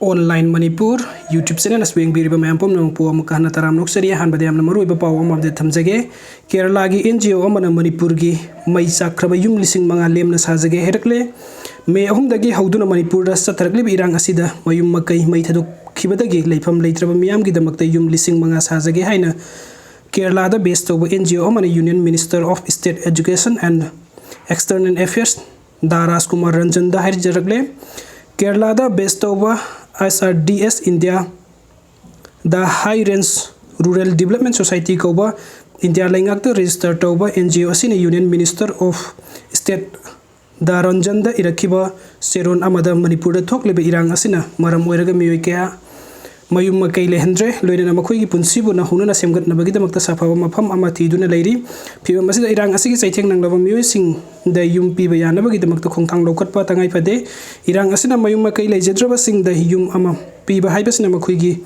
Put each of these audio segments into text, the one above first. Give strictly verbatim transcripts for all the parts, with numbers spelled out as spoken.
Online Manipur YouTube channel ꯑꯁꯤꯕꯨ ꯌꯦꯡꯕꯤꯔꯤꯕ ꯃꯌꯥꯝ ꯄꯨꯝꯅꯃꯛꯄꯨ ꯑꯃꯨꯛꯀ ꯍꯟꯅ ꯇꯔꯥꯝꯅ ꯑꯣꯛꯆꯔꯤ꯫ ꯑꯍꯥꯟꯕꯗ ꯌꯥꯝꯅ ꯃꯔꯨꯑꯣꯏꯕ ꯄꯥꯎ ꯑꯃ update ꯊꯝꯖꯒꯦ꯫ ꯀꯦꯔꯂꯥꯒꯤ N G O ꯑꯃꯅ ꯃꯅꯤꯄꯨꯔꯒꯤ ꯃꯩ ꯆꯥꯛꯈ꯭ꯔꯕ ꯌꯨꯝ ꯂꯤꯁꯤꯡ ꯃꯉꯥ ꯂꯦꯝꯅ ꯁꯥꯖꯒꯦ ꯍꯥꯏꯔꯛꯂꯦ꯫ ꯃꯦ ꯑꯍꯨꯝꯗꯒꯤ ꯍꯧꯗꯨꯅ ꯃꯅꯤꯄꯨꯔꯗ ꯆꯠꯊꯔꯛꯂꯤꯕ ꯏꯔꯥꯡ ꯑꯁꯤꯗ ꯃꯌꯨꯝ ꯃꯀꯩ ꯃꯩ ꯊꯥꯗꯣꯛꯈꯤꯕꯗꯒꯤ ꯂꯩꯐꯝ ꯂꯩꯇ꯭ꯔꯕ ꯃꯤꯌꯥꯝꯒꯤꯗꯃꯛꯇ ꯌꯨꯝ ꯂꯤꯁꯤꯡ ꯃꯉꯥ ꯁꯥꯖꯒꯦ ꯍꯥꯏꯅ ꯀꯦꯔꯂꯥꯗ base ꯇꯧꯕ N G O ꯑꯃꯅ Union Minister of State Education and External Affairs ꯗꯥ ꯔꯥꯖꯀꯨꯃꯥꯔ ꯔꯟꯖꯟꯗ ꯍꯥꯏꯖꯔꯛꯂꯦ꯫ ꯀꯦꯔꯂꯥꯗ base ꯇꯧꯕ H R D S India ꯗ High Range Rural Development Society ꯀꯧꯕ ꯏꯟꯗꯤꯌꯥ ꯂꯩꯉꯥꯛꯇ register ꯇꯧꯕ N G O ꯑꯁꯤꯅ Union Minister of State ꯗꯥ ꯔꯟꯖꯟꯗ ꯏꯔꯛꯈꯤꯕ ꯆꯦꯔꯣꯜ ꯑꯃꯗ ꯃꯅꯤꯄꯨꯔꯗ ꯊꯣꯛꯂꯤꯕ ꯏꯔꯥꯡ ꯑꯁꯤꯅ ꯃꯔꯝ ꯑꯣꯏꯔꯒ ꯃꯤꯑꯣꯏ ꯀꯌꯥ ꯃꯌꯨꯝ ꯃꯀꯩ ꯂꯩꯍꯟꯗ꯭ꯔꯦ, ꯂꯣꯏꯅꯅ ꯃꯈꯣꯏꯒꯤ ꯄꯨꯟꯁꯤꯕꯨ ꯅꯧꯍꯧꯅꯅ ꯁꯦꯝꯒꯠꯅꯕꯒꯤꯗꯃꯛꯇ ꯁꯥꯐꯕ ꯃꯐꯝ ꯑꯃ ꯊꯤꯗꯨꯅ ꯂꯩꯔꯤ꯫ ꯐꯤꯚꯝ ꯑꯁꯤꯗ ꯏꯔꯥꯡ ꯑꯁꯤꯒꯤ ꯆꯩꯊꯦꯡ ꯅꯪꯂꯕ ꯃꯤꯑꯣꯏꯁꯤꯡꯗ ꯌꯨꯝ ꯄꯤꯕ ꯌꯥꯅꯕꯒꯤꯗꯃꯛꯇ ꯈꯣꯡꯊꯥꯡ ꯂꯧꯈꯠꯄ ꯇꯉꯥꯏ ꯐꯗꯦ꯫ ꯏꯔꯥꯡ ꯑꯁꯤꯅ ꯃꯌꯨꯝ ꯃꯀꯩ ꯂꯩꯖꯗ꯭ꯔꯕꯁꯤꯡꯗ ꯌꯨꯝ ꯑꯃ ꯄꯤꯕ ꯍꯥꯏꯕꯁꯤꯅ ꯃꯈꯣꯏꯒꯤ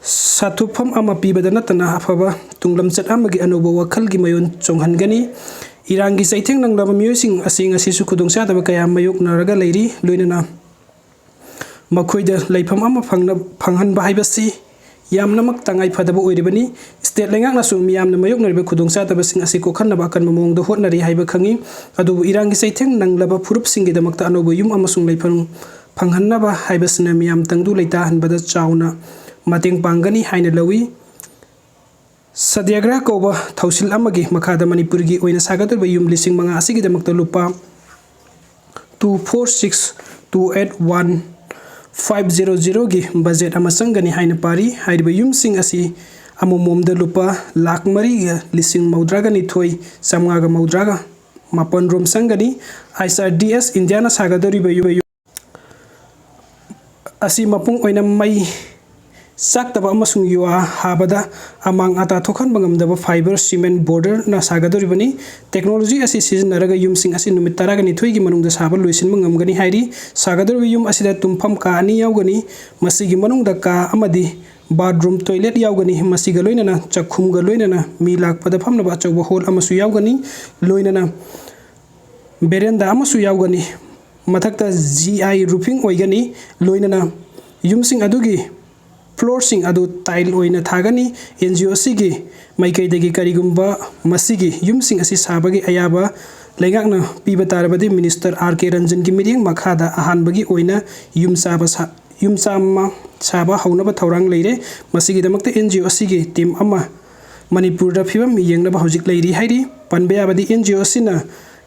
ꯁꯥꯊꯨꯞꯐꯝ ꯑꯃ ꯄꯤꯕꯗ ꯅꯠꯇꯅ ꯑꯐꯕ ꯇꯨꯡꯂꯝꯆꯠ ꯑꯃꯒꯤ ꯑꯅꯧꯕ ꯋꯥꯈꯜꯒꯤ ꯃꯌꯣꯟ ꯆꯣꯡꯍꯟꯒꯅꯤ꯫ ꯏꯔꯥꯡꯒꯤ ꯆꯩꯊꯦꯡ ꯅꯪꯂꯕ ꯃꯤꯑꯣꯏꯁꯤꯡ ꯑꯁꯤ ꯉꯁꯤꯁꯨ ꯈꯨꯗꯣꯡꯆꯥꯗꯕ ꯀꯌꯥ ꯃꯥꯌꯣꯛꯅꯔꯒ ꯂꯩꯔꯤ, ꯂꯣꯏꯅꯅ ꯃꯈꯣꯏꯗ ꯂꯩꯐꯝ ꯑꯃ ꯐꯪꯅ-, ꯐꯪꯍꯟꯕ ꯍꯥꯏꯕꯁꯤ ꯌꯥꯝꯅꯃꯛ ꯇꯉꯥꯏ ꯐꯗꯕ ꯑꯣꯏꯔꯤꯕꯅꯤ꯫ State ꯂꯩꯉꯥꯛꯅꯁꯨ ꯃꯤꯌꯥꯝꯅ ꯃꯥꯌꯣꯛꯅꯔꯤꯕ ꯈꯨꯗꯣꯡꯆꯥꯗꯕꯁꯤꯡ ꯑꯁꯤ ꯀꯣꯛꯍꯟꯅꯕ ꯑꯀꯟꯕ ꯃꯑꯣꯡꯗ ꯍꯣꯠꯅꯔꯤ ꯍꯥꯏꯕ ꯈꯪꯏ꯫ ꯑꯗꯨꯕꯨ ꯏꯔꯥꯡꯒꯤ ꯆꯩꯊꯦꯡ ꯅꯪꯂꯕ ꯐꯨꯔꯨꯞꯁꯤꯡꯒꯤꯗꯃꯛꯇ ꯑꯅꯧꯕ ꯌꯨꯝ ꯑꯃꯁꯨꯡ ꯂꯩꯐꯝ ꯐꯪꯍꯟꯅꯕ ꯍꯥꯏꯕꯁꯤꯅ ꯃꯤꯌꯥꯝ ꯇꯪꯗꯨ ꯂꯩꯇꯥꯍꯟꯕꯗ ꯆꯥꯎꯅ ꯃꯇꯦꯡ ꯄꯥꯡꯒꯅꯤ ꯍꯥꯏꯅ ꯂꯧꯏ꯫ ꯁꯇ꯭ꯌꯒ꯭ꯔꯍ ꯀꯧꯕ ꯊꯧꯁꯤꯜ ꯑꯃꯒꯤ ꯃꯈꯥꯗ ꯃꯅꯤꯄꯨꯔꯒꯤ ꯑꯣꯏꯅ ꯁꯥꯒꯗꯧꯔꯤꯕ ꯌꯨꯝ ꯂꯤꯁꯤꯡ ꯃꯉꯥ ꯑꯁꯤꯒꯤꯗꯃꯛꯇ ꯂꯨꯄꯥ two four six two eight one five zero zero ꯒꯤ budget ꯑꯃ ꯆꯪꯒꯅꯤ ꯍꯥꯏꯅ ꯄꯥꯔꯤ꯫ ꯍꯥꯏꯔꯤꯕ ꯌꯨꯝꯁꯤꯡ ꯑꯁꯤ ꯑꯃꯃꯝꯗ ꯂꯨꯄꯥ ꯂꯥꯈ ꯃꯔꯤꯒ ꯂꯤꯁꯤꯡ ꯃꯧꯗ꯭ꯔꯥꯒ ꯅꯤꯊꯣꯏ ꯆꯥꯝꯃꯉꯥꯒ ꯃꯧꯗ꯭ꯔꯥꯒ ꯃꯥꯄꯟ ꯔꯣꯝ ꯆꯪꯒꯅꯤ꯫ H R D S India ꯅ ꯁꯥꯒꯗꯧꯔꯤꯕ ꯌꯨꯝ ꯑꯁꯤ ꯃꯄꯨꯡ ꯑꯣꯏꯅ ꯃꯩ ꯆꯥꯛꯇꯕ ꯑꯃꯁꯨꯡ ꯌꯨꯍꯥ ꯍꯥꯕꯗ ꯑꯃꯥꯡ ꯑꯇꯥ ꯊꯣꯛꯍꯟꯕ ꯉꯝꯗꯕ fiber cement boarder ꯅ ꯁꯥꯒꯗꯧꯔꯤꯕꯅꯤ꯫ Technology ꯑꯁꯤ ꯁꯤꯖꯤꯟꯅꯔꯒ ꯌꯨꯝꯁꯤꯡ ꯑꯁꯤ ꯅꯨꯃꯤꯠ ꯇꯔꯥꯒ ꯅꯤꯊꯣꯏꯒꯤ ꯃꯅꯨꯡꯗ ꯁꯥꯕ ꯂꯣꯏꯁꯤꯟꯕ ꯉꯝꯒꯅꯤ ꯍꯥꯏꯔꯤ꯫ ꯁꯥꯒꯗꯧꯔꯤꯕ ꯌꯨꯝ ꯑꯁꯤꯗ ꯇꯨꯝꯐꯝ ꯀꯥ ꯑꯅꯤ ꯌꯥꯎꯒꯅꯤ꯫ ꯃꯁꯤꯒꯤ ꯃꯅꯨꯡꯗ ꯀꯥ ꯑꯃꯗꯤ bathroom, toilet ꯌꯥꯎꯒꯅꯤ꯫ ꯃꯁꯤꯒ ꯂꯣꯏꯅꯅ ꯆꯥꯛꯈꯨꯝꯒ ꯂꯣꯏꯅꯅ ꯃꯤ ꯂꯥꯛꯄꯗ ꯐꯝꯅꯕ ꯑꯆꯧꯕ hall ꯑꯃꯁꯨ ꯌꯥꯎꯒꯅꯤ꯫ ꯂꯣꯏꯅꯅ veranda ꯑꯃꯁꯨ ꯌꯥꯎꯒꯅꯤ꯫ ꯃꯊꯛꯇ ꯖꯤ ꯑꯥꯏ ꯔꯨꯐꯤꯡ ꯑꯣꯏꯒꯅꯤ꯫ ꯂꯣꯏꯅꯅ ꯌꯨꯝꯁꯤꯡ ꯑꯗꯨꯒꯤ ꯐ꯭ꯂꯣꯔꯁꯤꯡ ꯑꯗꯨ ꯇꯥꯏꯜ ꯑꯣꯏꯅ ꯊꯥꯒꯅꯤ꯫ ꯑꯦꯟ ꯖꯤ ꯑꯣ ꯑꯁꯤꯒꯤ ꯃꯥꯏꯀꯩꯗꯒꯤ ꯀꯔꯤꯒꯨꯝꯕ ꯃꯁꯤꯒꯤ ꯌꯨꯝꯁꯤꯡ ꯑꯁꯤ ꯁꯥꯕꯒꯤ ꯑꯌꯥꯕ ꯂꯩꯉꯥꯛꯅ ꯄꯤꯕ ꯇꯥꯔꯕꯗꯤ, ꯃꯤꯅꯤꯁꯇꯔ ꯑꯥꯔ ꯀꯦ ꯔꯟꯖꯟꯒꯤ ꯃꯤꯠꯌꯦꯡ ꯃꯈꯥꯗ ꯑꯍꯥꯟꯕꯒꯤ ꯑꯣꯏꯅ ꯌꯨꯝ ꯁꯥꯕ ꯁꯥ-, ꯌꯨꯝ ꯆꯥꯝꯃ ꯁꯥꯕ ꯍꯧꯅꯕ ꯊꯧꯔꯥꯡ ꯂꯩꯔꯦ꯫ ꯃꯁꯤꯒꯤꯗꯃꯛꯇ ꯑꯦꯟ ꯖꯤ ꯑꯣ ꯑꯁꯤꯒꯤ ꯇꯤꯝ ꯑꯃ ꯃꯅꯤꯄꯨꯔꯗ ꯐꯤꯕꯝ ꯌꯦꯡꯅꯕ ꯍꯧꯖꯤꯛ ꯂꯩꯔꯤ ꯍꯥꯏꯔꯤ꯫ ꯄꯟꯕ ꯌꯥꯕꯗꯤ, ꯑꯦꯟ ꯖꯤ ꯑꯣ ꯑꯁꯤꯅ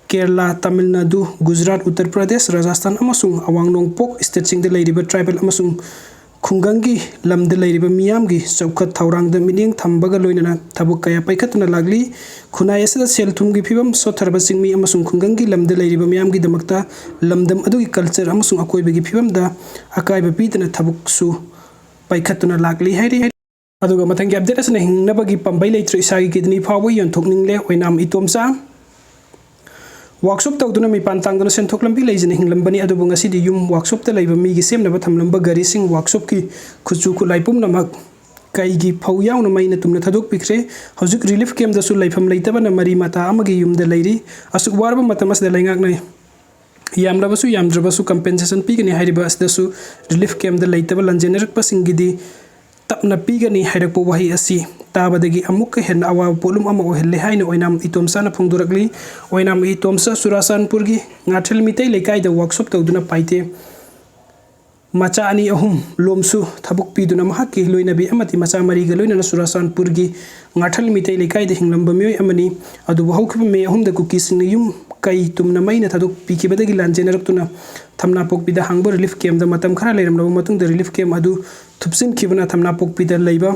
ꯀꯦꯔꯂꯥ, ꯇꯥꯃꯤꯜ ꯅꯥꯗꯨ, ꯒꯨꯖꯔꯥꯠ, ꯎꯠꯇꯔ ꯄ꯭ꯔꯗꯦꯁ, ꯔꯥꯖꯁꯊꯥꯟ ꯑꯃꯁꯨꯡ ꯑꯋꯥꯡ ꯅꯣꯡꯄꯣꯛ ꯁ꯭ꯇꯦꯠꯁꯤꯡꯗ ꯂꯩꯔꯤꯕ ꯇ꯭ꯔꯥꯏꯕꯦꯜ ꯑꯃꯁꯨꯡ ꯈꯨꯡꯒꯪꯒꯤ ꯂꯝꯗ ꯂꯩꯔꯤꯕ ꯃꯤꯌꯥꯝꯒꯤ ꯆꯥꯎꯈꯠ ꯊꯧꯔꯥꯡꯗ ꯃꯤꯠꯌꯦꯡ ꯊꯝꯕꯒ ꯂꯣꯏꯅꯅ ꯊꯕꯛ ꯀꯌꯥ ꯄꯥꯏꯈꯠꯇꯨꯅ ꯂꯥꯛꯂꯤ꯫ ꯈꯨꯟꯅꯥꯏ ꯑꯁꯤꯗ ꯁꯦꯜ ꯊꯨꯝꯒꯤ ꯐꯤꯕꯝ ꯁꯣꯠꯊꯔꯕ ꯆꯤꯡꯃꯤ ꯑꯃꯁꯨꯡ ꯈꯨꯡꯒꯪꯒꯤ ꯂꯝꯗ ꯂꯩꯔꯤꯕ ꯃꯤꯌꯥꯝꯒꯤꯗꯃꯛꯇ ꯂꯝꯗꯝ ꯑꯗꯨꯒꯤ ꯀꯜꯆꯔ ꯑꯃꯁꯨꯡ ꯑꯀꯣꯏꯕꯒꯤ ꯐꯤꯕꯝꯗ ꯑꯀꯥꯏꯕ ꯄꯤꯗꯅ ꯊꯕꯛꯁꯨ ꯄꯥꯏꯈꯠꯇꯨꯅ ꯂꯥꯛꯂꯤ ꯍꯥꯏꯔꯤ꯫ ꯑꯗꯨꯒ ꯃꯊꯪꯒꯤ ꯑꯞꯗꯦꯠ ꯑꯁꯤꯅ ꯍꯤꯡꯅꯕꯒꯤ ꯄꯥꯝꯕꯩ ꯂꯩꯇ꯭ꯔꯦ, ꯏꯁꯥꯒꯤ ꯀꯤꯗꯅꯤ ꯐꯥꯎꯕ ꯌꯣꯟꯊꯣꯛꯅꯤꯡꯂꯦ, ꯑꯣꯏꯅꯥꯝ ꯏꯇꯣꯝꯆꯥ꯫ ꯋꯥꯛꯁꯣꯞ ꯇꯧꯗꯨꯅ ꯃꯤꯄꯥꯟ ꯇꯥꯡꯗꯨꯅ ꯁꯦꯟꯊꯣꯛ ꯂꯝꯕꯤ ꯂꯩꯖꯅ ꯍꯤꯡꯂꯝꯕꯅꯤ, ꯑꯗꯨꯕꯨ ꯉꯁꯤꯗꯤ ꯌꯨꯝ ꯋꯥꯛꯁꯣꯞꯇ ꯂꯩꯕ ꯃꯤꯒꯤ ꯁꯦꯝꯅꯕ ꯊꯝꯂꯝꯕ ꯒꯥꯔꯤꯁꯤꯡ, ꯋꯥꯛꯁꯣꯞꯀꯤ ꯈꯨꯠꯁꯨ ꯈꯨꯠꯂꯥꯏ ꯄꯨꯝꯅꯃꯛ ꯀꯩꯒꯤ ꯐꯧ ꯌꯥꯎꯅ ꯃꯩꯅ ꯇꯨꯝꯅ ꯊꯥꯗꯣꯛꯄꯤꯈ꯭ꯔꯦ꯫ ꯍꯧꯖꯤꯛ ꯔꯤꯂꯤꯐ ꯀꯦꯝꯞꯇꯁꯨ ꯂꯩꯐꯝ ꯂꯩꯇꯕꯅ ꯃꯔꯤ ꯃꯇꯥ ꯑꯃꯒꯤ ꯌꯨꯝꯗ ꯂꯩꯔꯤ꯫ ꯑꯁꯨꯛ ꯋꯥꯔꯕ ꯃꯇꯝ ꯑꯁꯤꯗ ꯂꯩꯉꯥꯛꯅ ꯌꯥꯝꯂꯕꯁꯨ ꯌꯥꯝꯗ꯭ꯔꯕꯁꯨ ꯀꯝꯄꯦꯟꯁꯦꯁꯟ ꯄꯤꯒꯅꯤ ꯍꯥꯏꯔꯤꯕ ꯑꯁꯤꯗꯁꯨ ꯔꯤꯂꯤꯐ ꯀꯦꯝꯞꯇ ꯂꯩꯇꯕ ꯂꯥꯟꯖꯦꯟꯅꯔꯛꯄꯁꯤꯡꯒꯤꯗꯤ ꯇꯞꯅ ꯄꯤꯒꯅꯤ ꯍꯥꯏꯔꯛꯄ ꯋꯥꯍꯩ ꯑꯁꯤ ꯇꯥꯕꯗꯒꯤ ꯑꯃꯨꯛꯀ ꯍꯦꯟꯅ ꯑꯋꯥꯕ ꯄꯣꯠꯂꯨꯝ ꯑꯃ ꯑꯣꯏꯍꯜꯂꯦ ꯍꯥꯏꯅ ꯑꯣꯏꯅꯥꯝ ꯏꯇꯣꯝꯆꯥꯅ ꯐꯣꯡꯗꯣꯔꯛꯂꯤ꯫ ꯑꯣꯏꯅꯥꯝ ꯏꯇꯣꯝꯆꯥ ꯆꯨꯔꯥꯆꯥꯟꯄꯨꯔꯒꯤ ꯉꯥꯊꯦꯜ ꯃꯤꯇꯩ ꯂꯩꯀꯥꯏꯗ ꯋꯥꯛꯁꯣꯞ ꯇꯧꯗꯨꯅ ꯄꯥꯏꯇꯦ ꯃꯆꯥ ꯑꯅꯤ ꯑꯍꯨꯝ ꯂꯣꯝꯁꯨ ꯊꯕꯛ ꯄꯤꯗꯨꯅ ꯃꯍꯥꯛꯀꯤ ꯂꯣꯏꯅꯕꯤ ꯑꯃꯗꯤ ꯃꯆꯥ ꯃꯔꯤꯒ ꯂꯣꯏꯅꯅ ꯆꯨꯔꯥꯆꯥꯟꯄꯨꯔꯒꯤ ꯉꯥꯊꯦꯜ ꯃꯤꯇꯩ ꯂꯩꯀꯥꯏꯗ ꯍꯤꯡꯂꯝꯕ ꯃꯤꯑꯣꯏ ꯑꯃꯅꯤ꯫ ꯑꯗꯨꯕꯨ ꯍꯧꯈꯤꯕ ꯃꯦ ꯑꯍꯨꯝꯗ ꯀꯨꯀꯤꯁꯤꯡꯅ ꯌꯨꯝ ꯀꯩ ꯇꯨꯝꯅ ꯃꯩꯅ ꯊꯥꯗꯣꯛꯄꯤꯈꯤꯕꯗꯒꯤ ꯂꯥꯟꯖꯦꯟꯅꯔꯛꯇꯨꯅ ꯊꯝꯅꯥꯄꯣꯛꯄꯤꯗ ꯍꯥꯡꯕ ꯔꯤꯂꯤꯐ ꯀꯦꯝꯞꯇ ꯃꯇꯝ ꯈꯔ ꯂꯩꯔꯝꯂꯕ ꯃꯇꯨꯡꯗ ꯔꯤꯂꯤꯐ ꯀꯦꯝꯞ ꯑꯗꯨ ꯊꯨꯞꯆꯤꯟꯈꯤꯕꯅ ꯊꯝꯅꯥꯄꯣꯛꯄꯤꯗ ꯂꯩꯕ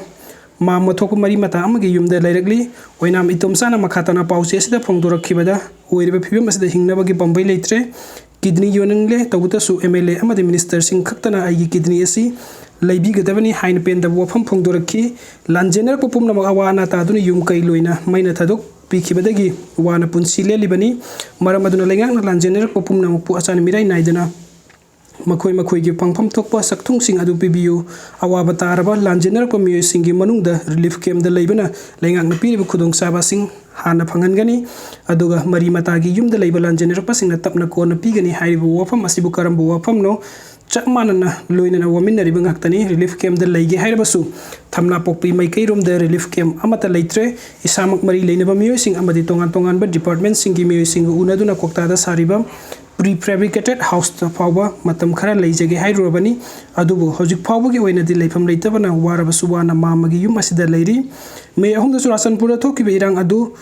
ꯃꯥꯝꯃ ꯊꯣꯛꯄ ꯃꯔꯤ ꯃꯇꯥ ꯑꯃꯒꯤ ꯌꯨꯝꯗ ꯂꯩꯔꯛꯂꯤ꯫ ꯑꯣꯏꯅꯥꯝ ꯏꯇꯣꯝꯆꯥꯅ ꯃꯈꯥ ꯇꯥꯅ ꯄꯥꯎꯆꯦ ꯑꯁꯤꯗ ꯐꯣꯡꯗꯣꯔꯛꯈꯤꯕꯗ ꯑꯣꯏꯔꯤꯕ ꯐꯤꯕꯝ ꯑꯁꯤꯗ ꯍꯤꯡꯅꯕꯒꯤ ꯄꯥꯝꯕꯩ ꯂꯩꯇ꯭ꯔꯦ꯫ ꯀꯤꯗꯅꯤ ꯌꯣꯟꯅꯤꯡꯂꯦ, ꯇꯧꯕꯇꯁꯨ ꯑꯦꯝ ꯑꯦꯜ ꯑꯦ ꯑꯃꯗꯤ ꯃꯤꯅꯤꯁꯇꯔꯁꯤꯡ ꯈꯛꯇꯅ ꯑꯩꯒꯤ ꯀꯤꯗꯅꯤ ꯑꯁꯤ ꯂꯩꯕꯤꯒꯗꯕꯅꯤ ꯍꯥꯏꯅ ꯄꯦꯟꯗꯕ ꯋꯥꯐꯝ ꯐꯣꯡꯗꯣꯔꯛꯈꯤ꯫ ꯂꯥꯟꯖꯦꯟꯅꯔꯛꯄ ꯄꯨꯝꯅꯃꯛ ꯑꯋꯥ ꯑꯅꯥ ꯇꯥꯗꯨꯅ ꯌꯨꯝ ꯀꯩ ꯂꯣꯏꯅ ꯃꯩꯅ ꯊꯥꯗꯣꯛꯄꯤꯈꯤꯕꯗꯒꯤ ꯋꯥꯅ ꯄꯨꯟꯁꯤ ꯂꯦꯜꯂꯤꯕꯅꯤ꯫ ꯃꯔꯝ ꯑꯗꯨꯅ ꯂꯩꯉꯥꯛꯅ ꯂꯥꯟꯖꯦꯟꯅꯔꯛꯄ ꯄꯨꯝꯅꯃꯛꯄꯨ ꯑꯆꯥꯟ ꯃꯤꯔꯥꯏ ꯅꯥꯏꯗꯅ ꯃꯈꯣꯏ ꯃꯈꯣꯏꯒꯤ ꯐꯪꯐꯝ ꯊꯣꯛꯄ ꯁꯛꯊꯨꯡꯁꯤꯡ ꯑꯗꯨ ꯄꯤꯕꯤꯌꯨ꯫ ꯑꯋꯥꯕ ꯇꯥꯔꯕ ꯂꯥꯟꯖꯦꯟꯅꯔꯛꯄ ꯃꯤꯑꯣꯏꯁꯤꯡꯒꯤ ꯃꯅꯨꯡꯗ ꯔꯤꯂꯤꯐ ꯀꯦꯝꯗ ꯂꯩꯕꯅ ꯂꯩꯉꯥꯛꯅ ꯄꯤꯔꯤꯕ ꯈꯨꯗꯣꯡꯆꯥꯕꯁꯤꯡ ꯍꯥꯟꯅ ꯐꯪꯍꯟꯒꯅꯤ, ꯑꯗꯨꯒ ꯃꯔꯤ ꯃꯇꯥꯒꯤ ꯌꯨꯝꯗ ꯂꯩꯕ ꯂꯥꯟꯖꯦꯟꯅꯔꯛꯄꯁꯤꯡꯅ ꯇꯞꯅ ꯀꯣꯟꯅ ꯄꯤꯒꯅꯤ ꯍꯥꯏꯔꯤꯕ ꯋꯥꯐꯝ ꯑꯁꯤꯕꯨ ꯀꯔꯝꯕ ꯋꯥꯐꯝꯅꯣ? ꯆꯞ ꯃꯥꯟꯅꯅ ꯂꯣꯏꯅꯅ ꯋꯥꯃꯤꯟꯅꯔꯤꯕ ꯉꯥꯛꯇꯅꯤ꯫ ꯔꯤꯂꯤꯐ ꯀꯦꯝꯗ ꯂꯩꯒꯦ ꯍꯥꯏꯔꯕꯁꯨ ꯊꯝꯅꯥꯄꯣꯛꯄꯤ ꯃꯥꯏꯀꯩꯔꯣꯝꯗ ꯔꯤꯂꯤꯐ ꯀꯦꯝ ꯑꯃꯠꯇ ꯂꯩꯇ꯭ꯔꯦ꯫ ꯏꯁꯥꯃꯛ ꯃꯔꯤ ꯂꯩꯅꯕ ꯃꯤꯑꯣꯏꯁꯤꯡ ꯑꯃꯗꯤ ꯇꯣꯉꯥꯟ ꯇꯣꯉꯥꯟꯕ ꯗꯤꯄꯥꯔꯠꯃꯦꯟꯁꯤꯡꯒꯤ ꯃꯤꯑꯣꯏꯁꯤꯡꯒ ꯎꯅꯗꯨꯅ ꯀ꯭ꯋꯥꯛꯇꯥꯗ ꯁꯥꯔꯤꯕ ꯄ꯭ꯔꯤ ꯐꯦꯕ꯭ꯔꯤꯀꯦꯇꯦꯠ ꯍꯥꯎꯁꯇ ꯐꯥꯎꯕ ꯃꯇꯝ ꯈꯔ ꯂꯩꯖꯒꯦ ꯍꯥꯏꯔꯨꯔꯕꯅꯤ꯫ ꯑꯗꯨꯕꯨ ꯍꯧꯖꯤꯛ ꯐꯥꯎꯕꯒꯤ ꯑꯣꯏꯅꯗꯤ ꯂꯩꯐꯝ ꯂꯩꯇꯕꯅ ꯋꯥꯔꯕꯁꯨ ꯋꯥꯅ ꯃꯥꯃꯒꯤ ꯌꯨꯝ ꯑꯁꯤꯗ ꯂꯩꯔꯤ꯫ ꯃꯦ ꯑꯍꯨꯝꯗ ꯆꯨꯔꯥꯆꯥꯟꯄꯨꯔꯗ ꯊꯣꯛꯈꯤꯕ ꯏꯔꯥꯡ ꯑꯗꯨ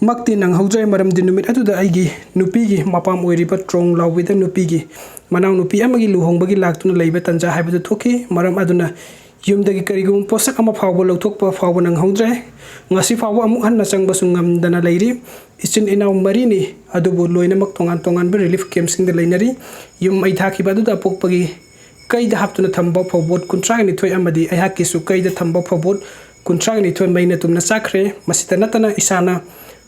ꯃꯛꯇꯤ ꯅꯪꯍꯧꯗ꯭ꯔꯦ, ꯃꯔꯝꯗꯤ ꯅꯨꯃꯤꯠ ꯑꯗꯨꯗ ꯑꯩꯒꯤ ꯅꯨꯄꯤꯒꯤ ꯃꯄꯥꯝ ꯑꯣꯏꯔꯤꯕ ꯇ꯭ꯔꯣꯡ ꯂꯥꯎꯕꯤꯗ ꯅꯨꯄꯤꯒꯤ ꯃꯅꯥꯎꯅꯨꯄꯤ ꯑꯃꯒꯤ ꯂꯨꯍꯣꯡꯕꯒꯤ ꯂꯥꯛꯇꯨꯅ ꯂꯩꯕ ꯇꯟꯖꯥ ꯍꯥꯏꯕꯗꯨ ꯊꯣꯛꯈꯤ꯫ ꯃꯔꯝ ꯑꯗꯨꯅ ꯌꯨꯝꯗꯒꯤ ꯀꯔꯤꯒꯨꯝꯕ ꯄꯣꯠꯁꯛ ꯑꯃ ꯐꯥꯎꯕ ꯂꯧꯊꯣꯛꯄ ꯐꯥꯎꯕ ꯅꯪꯍꯧꯗ꯭ꯔꯦ꯫ ꯉꯁꯤ ꯐꯥꯎꯕ ꯑꯃꯨꯛ ꯍꯟꯅ ꯆꯪꯕꯁꯨ ꯉꯝꯗꯅ ꯂꯩꯔꯤ꯫ ꯏꯆꯤꯟ ꯏꯅꯥꯎ ꯃꯔꯤꯅꯤ, ꯑꯗꯨꯕꯨ ꯂꯣꯏꯅꯃꯛ ꯇꯣꯉꯥꯟ ꯇꯣꯉꯥꯟꯕ ꯔꯤꯂꯤꯐ ꯀꯦꯝꯞꯁꯤꯡꯗ ꯂꯩꯅꯔꯤ꯫ ꯌꯨꯝ ꯃꯩ ꯊꯥꯈꯤꯕ ꯑꯗꯨꯗ ꯑꯄꯣꯛꯄꯒꯤ ꯀꯩꯗ ꯍꯥꯞꯇꯨꯅ ꯊꯝꯕ ꯐꯧꯕꯣꯠ ꯀꯨꯟꯊ꯭ꯔꯥꯒ ꯅꯤꯊꯣꯏ ꯑꯃꯗꯤ ꯑꯩꯍꯥꯛꯀꯤꯁꯨ ꯀꯩꯗ ꯊꯝꯕ ꯐꯧꯕꯣꯠ ꯀꯨꯟꯊ꯭ꯔꯥꯒ ꯅꯤꯊꯣꯏ ꯃꯩꯅ ꯇꯨꯝꯅ ꯆꯥꯛꯈ꯭ꯔꯦ꯫ ꯃꯁꯤꯇ ꯅꯠꯇꯅ ꯏꯁꯥꯅ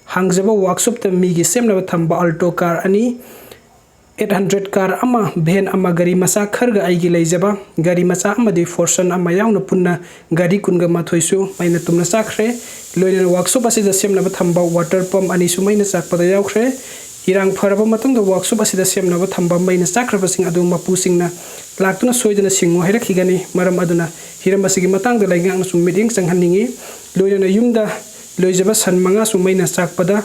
ꯍꯥꯡꯖꯕ ꯋꯥꯔꯛꯁꯣꯞꯇ ꯃꯤꯒꯤ ꯁꯦꯝꯅꯕ ꯊꯝꯕ ꯑꯜꯇꯣ ꯀꯥꯔ ꯑꯅꯤ, ꯑꯩꯠ ꯍꯟꯗ꯭ꯔꯦꯠ ꯀꯥꯔ ꯑꯃ, ꯚꯦꯟ ꯑꯃ, ꯒꯥꯔꯤ ꯃꯆꯥ ꯈꯔꯒ ꯑꯩꯒꯤ ꯂꯩꯖꯕ ꯒꯥꯔꯤ ꯃꯆꯥ ꯑꯃꯗꯤ ꯐꯣꯔꯁꯟ ꯑꯃ ꯌꯥꯎꯅ ꯄꯨꯟꯅ ꯒꯥꯔꯤ ꯀꯨꯟꯒ ꯃꯥꯊꯣꯏꯁꯨ ꯃꯩꯅ ꯇꯨꯝꯅ ꯆꯥꯛꯈ꯭ꯔꯦ꯫ ꯂꯣꯏꯅꯅ ꯋꯥꯔꯛꯁꯣꯞ ꯑꯁꯤꯗ ꯁꯦꯝꯅꯕ ꯊꯝꯕ ꯋꯥꯇꯔ ꯄꯝꯞ ꯑꯅꯤꯁꯨ ꯃꯩꯅ ꯆꯥꯛꯄꯗ ꯌꯥꯎꯈ꯭ꯔꯦ꯫ ꯏꯔꯥꯡ ꯐꯔꯕ ꯃꯇꯨꯡꯗ ꯋꯥꯔꯛꯁꯣꯞ ꯑꯁꯤꯗ ꯁꯦꯝꯅꯕ ꯊꯝꯕ ꯃꯩꯅ ꯆꯥꯛꯈ꯭ꯔꯕꯁꯤꯡ ꯑꯗꯨ ꯃꯄꯨꯁꯤꯡꯅ ꯂꯥꯛꯇꯨꯅ ꯁꯣꯏꯗꯅ ꯁꯤꯡꯉꯨ ꯍꯥꯏꯔꯛꯈꯤꯒꯅꯤ꯫ ꯃꯔꯝ ꯑꯗꯨꯅ ꯍꯤꯔꯝ ꯑꯁꯤꯒꯤ ꯃꯇꯥꯡꯗ ꯂꯩꯉꯥꯛꯅꯁꯨ ꯃꯤꯠꯌꯦꯡ ꯆꯪꯍꯟꯅꯤꯡꯏ꯫ ꯂꯣꯏꯅꯅ ꯌꯨꯝꯗ ꯂꯣꯏꯖꯕ ꯁꯟ ꯃꯉꯥꯁꯨ ꯃꯩꯅ ꯆꯥꯛꯄꯗ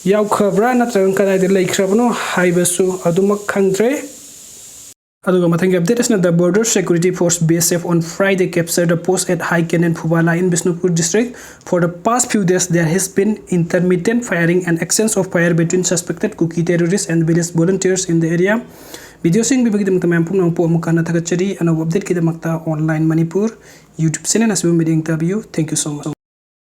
ꯌꯥꯎꯈ꯭ꯔꯕ꯭ꯔꯥ ꯅꯠꯇ꯭ꯔꯒ ꯀꯗꯥꯏꯗ ꯂꯩꯈ꯭ꯔꯕꯅꯣ ꯍꯥꯏꯕꯁꯨ ꯑꯗꯨꯃꯛ ꯈꯪꯗ꯭ꯔꯦ꯫ ꯑꯗꯨꯒ ꯃꯊꯪꯒꯤ ꯑꯞꯗꯦꯠ ꯑꯁꯤꯅ, The Border Security Force, B S F, on Friday captured a post at High Canaan Phubala in Bishnupur district. For the past few days, there has been intermittent firing and exchange of fire between suspected Kuki terrorists and village volunteers in the area. ꯚꯤꯗꯤꯑꯣꯁꯤꯡ ꯄꯤꯕꯒꯤꯗꯃꯛꯇ ꯃꯌꯥꯝ ꯄꯨꯝꯅꯃꯛꯄꯨ ꯑꯃꯨꯛ ꯍꯟꯅ ꯊꯥꯒꯠꯆꯔꯤ꯫ ꯑꯅꯧꯕ ꯑꯞꯗꯦꯠꯀꯤꯗꯃꯛꯇ Online Manipur YouTube channel ꯑꯁꯤꯕꯨ ꯃꯤꯠꯌꯦꯡ ꯇꯥꯕꯤꯌꯨ꯫ Thank you so much.